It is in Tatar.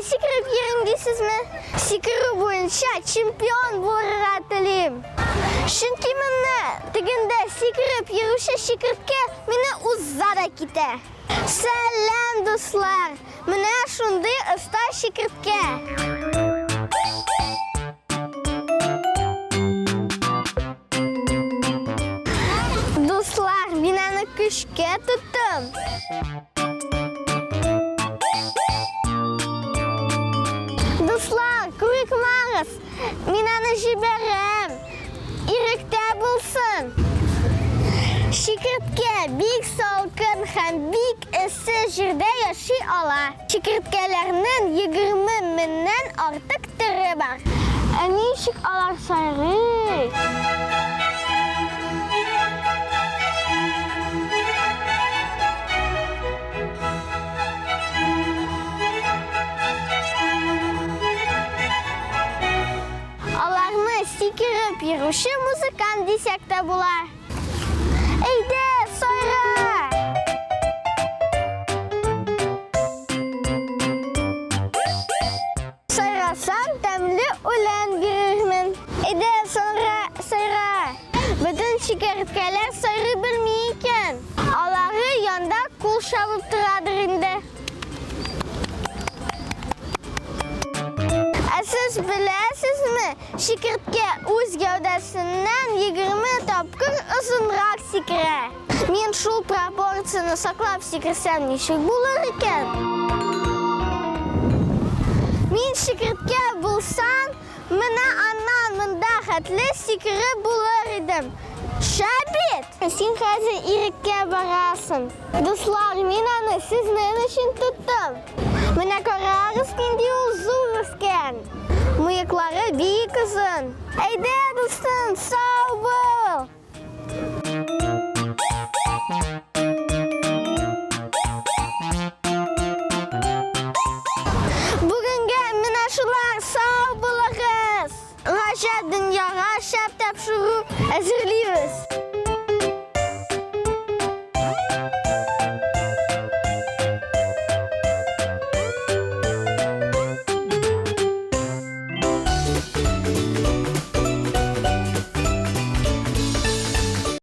сикереп йөрим дисезме? Сикерү буенча чемпион булырга телим. Чөнки менә тегендә сикереп йөрүче чикерткә мине уза да китә. Сәлам, дуслар! Менә шундый оста чикерткә. Дуслар, мин аны көчкә тоттым. Дуслар, курыкмагыз, мин аны җибәрәм. Иректә булсын. Чикерткә бик салкын һәм бик эссе җирдә яши ала. Чикерткәләрнең 20 меңнән артык төре бар. Ә ничек алар сайрый? Аларны сикереп йөрүче музыкант дисәк тә була. Әйдә, сайра! Сайрасаң, тәмле үлән бирермен. Әйдә, сайра, сайра! Бөтен чикерткәләр сайрый белми икән. Алары янда кул чабып торадыр инде. Ә сез беләсезме, чикерткә үз гәүдәсеннән 20 тапкыр озынрак сикерә. Мин шул пропорцияне саклап сикерсәм, ничек булыр икән? Мин чикерткә булсам, менә аннан монда хәтле сикереп булыр идем. Шәп бит! Син хәзер иреккә барасың. Дуслар, мин аны сезнең өчен тоттым. Менә карагыз, нинди ул зур үскән. Мыеклары бик озын. Әйдә, дустым, сау бул! Бүгенгә менә шулар, сау булыгыз! Гаҗәп дөньяга шәп тапшыру әзерлибез.